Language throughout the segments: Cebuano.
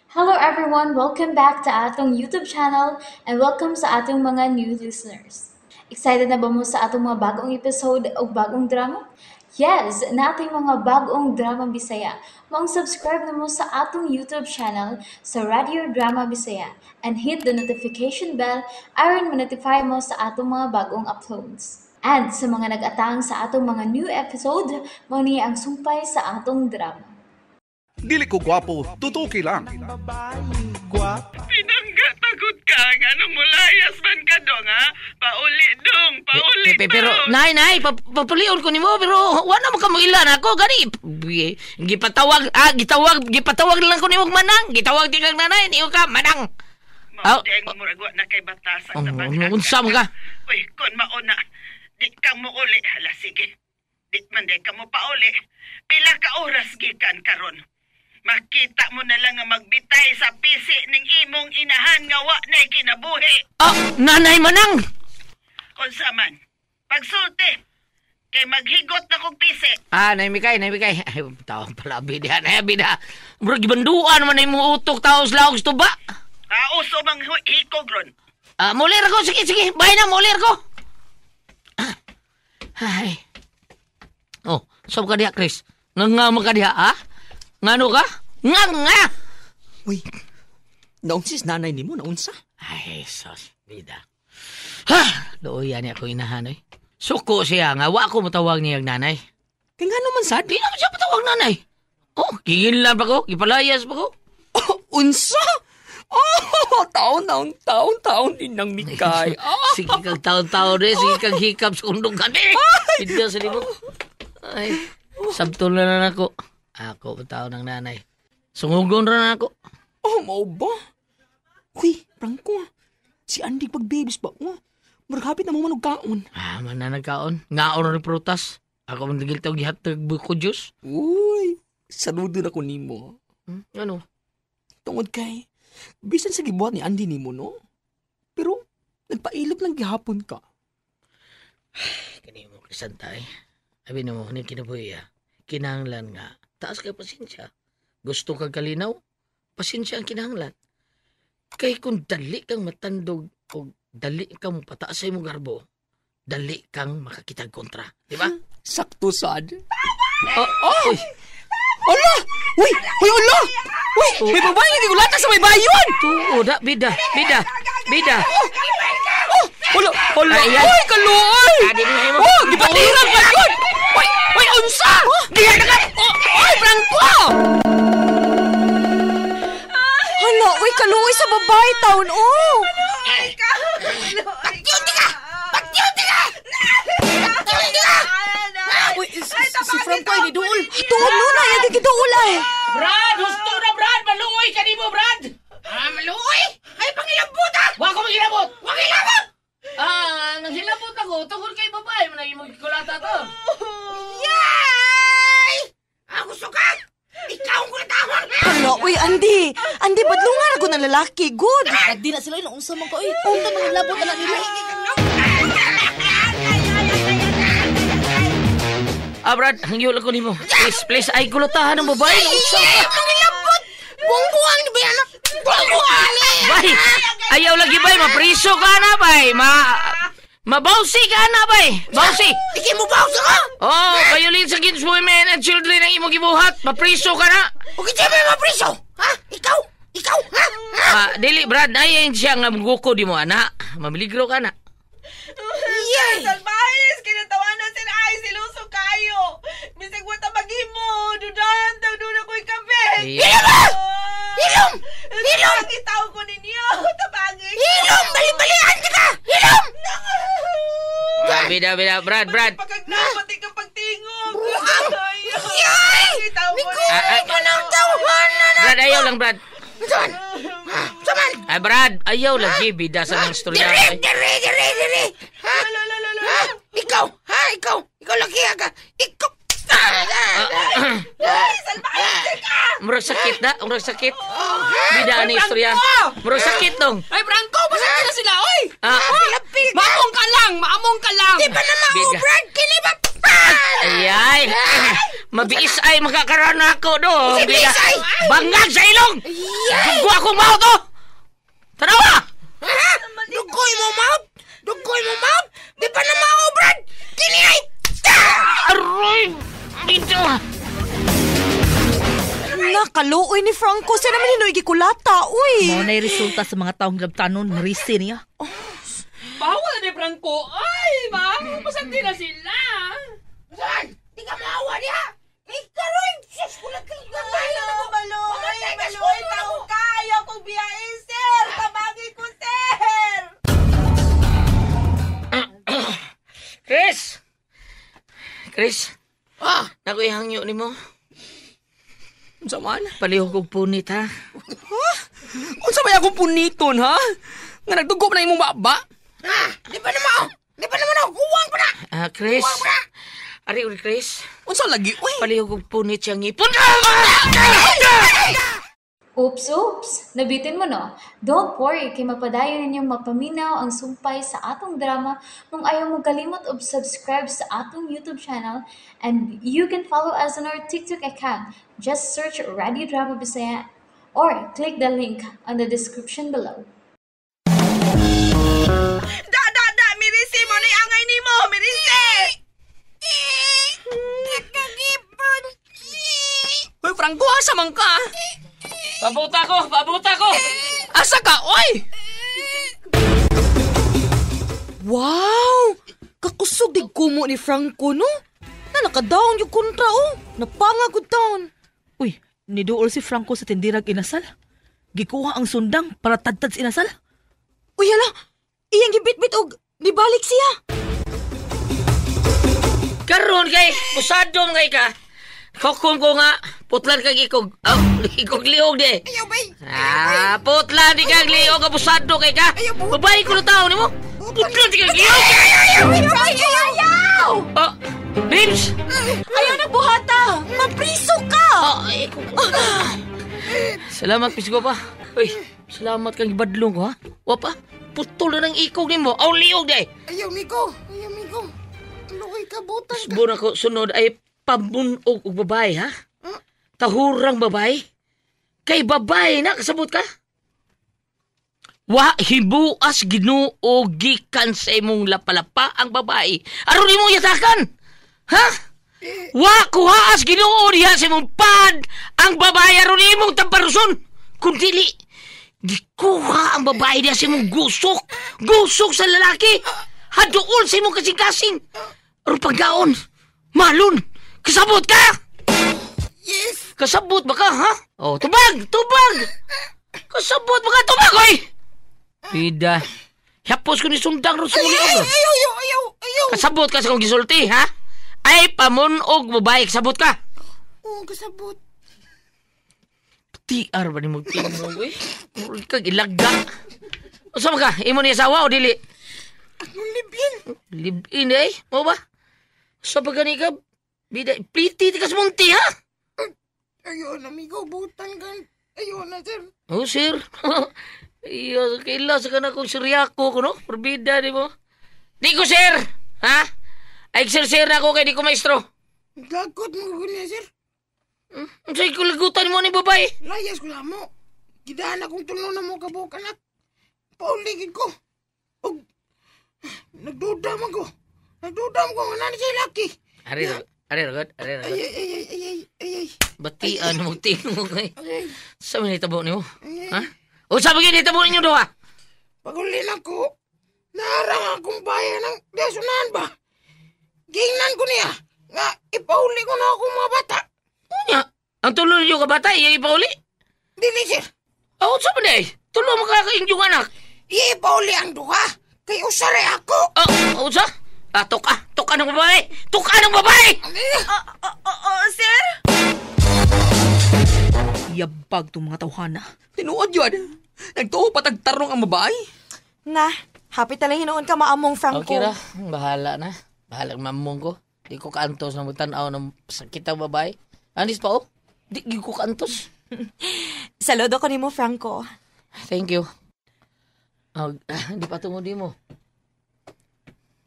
Hello everyone! Welcome back to atong YouTube channel and welcome sa atong mga new listeners. Excited na ba mo sa atong mga bagong episode o bagong drama? Yes! Nating mga bagong drama Bisaya. Maong subscribe na mo sa atong YouTube channel sa Radio Drama Bisaya and hit the notification bell aron ma-notify mo sa atong mga bagong uploads. And sa mga nag-atang sa atong mga new episode, mao ni ang sumpay sa atong drama. Dili ko gwapo, tutuki lang. Pinangga tagod ka nga nung mulayas man ka dong ha. Pauli dong, pauli Pero dong. nay nay papulion ko nimo pero wa na mo ka moilan ako gani gipatawag gitawag gipatawag lang ko nimo manang gitawag di kang nanay niyo ka manang. Mao di ang murag wa na kay batas ang Oh, unsa man ka? Uy, kun mauna, di ka mo uli. Hala, sige. Di man di ka mo pauli. Pila ka oras gikan karon. Makita mo na lang nga magbitay sa pisi ning imong inahan nga wa na'y kinabuhi. Ah, nanay manang. Unsa man, pagsulti, kay maghigot na kog pisi. Ah, nay mikay, nay mikay. Ay, tawag pala bida na bida. Murag gibanduan man imong utok taos laog sa tuba. Ah, uso mang hikog ron. Ah, mulir ko, sige sige, bye na mulir ko. Ah, ay. Oh, sab ka diha, Chris. Nga man ka diha, ha? Ngano ka? Nga nga. Uy, naunsa si nanay nimo, naunsa? Ay, sos, bida. Ha! Luoy ani ako inahan, oy. Suko siya nga, wa ko motawag niyang nanay. Kay ngano man sad? Di naman siya patawag nanay. Oh, giginlan pa ko, gipalayas pa ko. Oh, unsa? Oh, taon taon taon taon din nang mikay. Ah, Sige kag taon-taon eh, sige kag hikap sa undong kami. Bida sa libo. Ay, sabtol na lang ako. Ako pa ng nanay. Sungugon ra na ako. Oh, mao ba? Uy, Franco, si Andy pag-babes ba? Oh, murag hapit na mo man og kaon. Ah, man na nagkaon. Ngaon na rin prutas. Ako man nagiltaw gihatag buko juice. Uy, saludo na ko nimo. Ano? Tungod kay, bisan sa gibuhat ni Andy nimo, no? Pero, nagpailog lang gihapon ka. Kani mo, Krisanta eh. Abi nimo, ni kinabuhi ah. Kinahanglan nga. Taas kay pasensya. Gusto kag kalinaw? Pasensya ang kinahanglan. Kay kung dali kang matandog o dali kang pataas sa imong garbo, dali kang makakitag kontra. Di ba? Sakto sad. Oh, oh! Uy, Ala! Uy! Uy, ala! Uy! May babae nga gigulata sa may bayon! Tuo da, bida, bida, bida. Oh! Ala! Ala! Ayan. Uy, kaluoy! Adi mo mo. Oh, gipatiran pa yun! Uy! Uy, unsa! Diyan na ka! Oh, uy, Franco! Hala, uy, kaluoy sa babae taon, oh! Uy, si Franco ay niduol. Tuon no na, yagi giduol ay. Brad, husto na Brad, maluoy ka nimo Brad. Ah, maluoy? Ay pangilabot ah. Wa ko magilabot. Wa gilabot. Ah, nanghilabot ako tungod kay babae man ang imong gikulata to. Yay! Ah, gusto ka! Ikaw ang kulatahon! Hala, uy, Andy. Andy, badlungan ako ng lalaki. Good. Di na sila, unsa man ka, uy. Unta man labot na nila. Ah, Brad, hangyo lang ko nimo. Please, please, ay kulatahan ng babae. Unsa ka? Mangilabot! Buang-buang ni ba yan? Buang-buang ni! Bay, ayaw lagi bay, mapriso ka na bay. Mabawsi ka na bay. Bawsi. Iki mo bawsi ka? Oh, violence against women and children ang imong gibuhat. Mapriso ka na. O kita may mapriso? Ha? Ikaw? Ikaw? Ha? Ah, dili Brad, ay siya nga muguko di mo ana. Mamiligro ka na. Yay! Salbahis, kinatawanan sila ay siluso kayo. Bisag wa ta maghimo, dudahan taw doon ako'y kape. Hilom! Hilom! Hilom! Itaw ko ninyo, tabangi. Hilom! Bali-balian ka! Hilom! Ah, bida, bida, Brad, Brad. Pagkagnapat ka pagtingog. Buang! Yay! Itaw ko Ah, ah, Manang tawanan na! Brad, ayaw lang, Brad. Saman! Saman! Ay, Brad, ayaw lagi, bida sa nang istorya. Dire! Dire! Dire! Dire! Ha? Ha? Ikaw! Ha? Ikaw! Ikaw laki ka! Ikaw! Murag sakit na, murag sakit. Bida ani istorya. Murag sakit dong. Ay, Franco! Masakit na sila, oy! Ah, Maamong ka lang! Maamong ka lang! Di ba na Bida. mao, Brad? Kini ba? Ay, ay. Mabiis ay makakaroon ako dong. Bida. Biis ay! Bangag sa ilong. sa akong mouth, oh! Tanawa! Dugoy mo mouth! Dugoy mo mouth! Di pa na mao, Brad! Kini ay... Aray! Dito! Nakaluoy ni Franco. Sa naman hinoy gikulata, uy. Mao na'y resulta sa mga taong labtanon, marisi niya. Bawal ni Franco. Ay, ma'am, pasanti na sila. Saan? Di ka maawa niya! Ikaroy! Sus, kulat ka Ayaw, maloy! Maloy, tao ka! Ayaw kong biyain, sir! Tabagi ko, sir! Chris! Chris! Ah! Naku, ihangyo ni mo. Unsa man? Palihog kong punit, ha? Unsa may akong puniton, ha? Nga nagdugo na imong baba? Ha? Di pa naman! Di pa naman ako! Kuwang pa na! Ah, Chris. Ari, uri, Chris. Unsa lagi, uy? Palihog kong punit siyang ngipon. Oops, oops! Nabitin mo no? Don't worry, kay mapadayon ninyong mapaminaw ang sumpay sa atong drama kung ayaw mo kalimot og subscribe sa atong YouTube channel and you can follow us on our TikTok account. Just search Radio Drama Bisaya or click the link on the description below. Da, da, da! Mirisi mo na angay nimo! Mirisi! Nakagipon! Uy, Franco, asa man ka? Pabuta ko! Pabuta ko! Asa ka, oy? Wow! Kakusog dig kumo ni Franco, no? Na nakadown yung kontra, oh. Napangagod down. Uy, niduol si Franco sa tindirag inasal. Gikuha ang sundang para tadtad sa inasal. Uy, hala! Iyang gibitbit og nibalik siya. Karon kay, busado mga ka. Kokom ko nga, putlan kag ikog. Oh, ikog liog di. Ayaw, bay! Ah, putlan di kag liog, abusado kay ka. Babae ko na tao nimo. Putlan di kag liog. Ayaw! Ayaw! Ayaw! Oh, babes. Ayaw na buhata! Mapriso ka! Oh, ikog. Salamat, pisgo pa. Uy, salamat kang ibadlong ko, ha? Wa pa, putol na ng ikog nimo. Aw, liog di. Ayaw, Miko! Ayaw, Miko! Lukoy ka, butan ka! Subon ako sunod ay pamunog og babae, ha? Tahurang babae? Kay babae na, kasabot ka? Wa hibuas Ginoo gikan sa imong lapalapa ang babae. Aron imong yatakan. Ha? Wa kuhaas Ginoo diha sa imong pad ang babae aron imong tamparuson. Kun dili gikuha ang babae diha sa imong gusok, gusok sa lalaki. Haduol sa imong kasing-kasing. Aron pagkaon, malon. Kasabot ka? Yes! Kasabot ba ka, ha? Oh, tubag! Tubag! Kasabot ba ka? Tubag, oy! Bida. Hapos ko ni sundang ron sa muli. Ayaw! Ayaw! Ayaw! Ayaw! Kasabot ka sa kong gisulti, ha? Ay, pamunog babae, kasabot ka. Oo, kasabot. TR ba ni mo tingog, eh? Murag kag ilaga. Unsa man ka? Imo ni asawa o dili? Anong libin? Live-in, eh? Mo ba? Sa pagkani ka, bida, pliti ti ka sa munti, ha? Ayaw na, Miko. Butan ka. Ayaw na, sir. Oh, sir. Iyo, kaila sa ka na kung siryako ko, no? Perbida, di mo? Di ko, sir! Ha? Ay, sir, sir na ako kay di ko maestro. Lagot mo ko niya, sir. Ang sa'yo kulagutan mo ni babae. Layas ko na mo. Gidaan akong tulong na mo kabuok anak. Pauligid ko. Og, nagduda man ko. Nagduda man ko nga nani siya laki. Ari, ari, ragod, ari, ragod. Ay, ay, ay, ay, ay, ay, ay. Batian mo, tingog kay. Ay, Sa mga nitabo niyo? ay. Ha? O sa mga nitabo ninyo doha? Paguli na ko, naarang akong bayan ng desunahan ba? Gingnan ko niya, nga ipauli ko na akong mga bata. Unya, ang tulo ninyo ka bata, iya ipauli? Dili, sir. O, sa ba na eh? Tulo mo ka inyong anak. Iya ipauli ang duha, kay usare ako. O, sa? Ah, tuka, tuka ng babae! Tuka ng babae! Sir? Yabag tong mga tawhana. Tinuod yun. Nagtuo patagtarong ang babae. Na, happy talang hinuon ka maamong, Franco. Okay ra, bahala na. Bahala ang mamong ko. Di ko kaantos na magtanaw ng sakit ang babae. Anis pa oh, di ko kaantos. Saludo ko nimo, Franco. Thank you. Oh, di pa tungod di mo.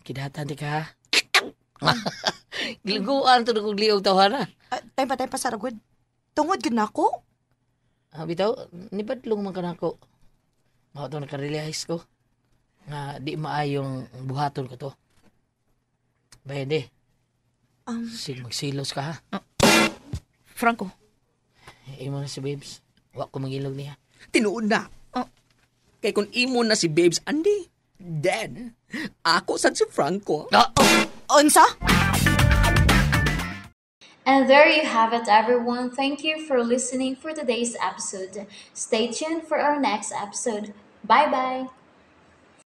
Kidatan di ka ha? Giliguan to na kong liog tawhana. Time pa sa ragod. Tungod gud na ako. Ah, bitaw, nibadlong man ka nako. Mao to nakarealize ko nga di maayong buhaton ko to. Bayad eh. Sig magsilos ka ha. Franco, Imo na si Babes. Wa ko mangilog niya. Tinuod na. Oh. Kay kung imo na si Babes Andy, then ako sad si Franco. Unsa? And there you have it, everyone. Thank you for listening for today's episode. Stay tuned for our next episode. Bye bye.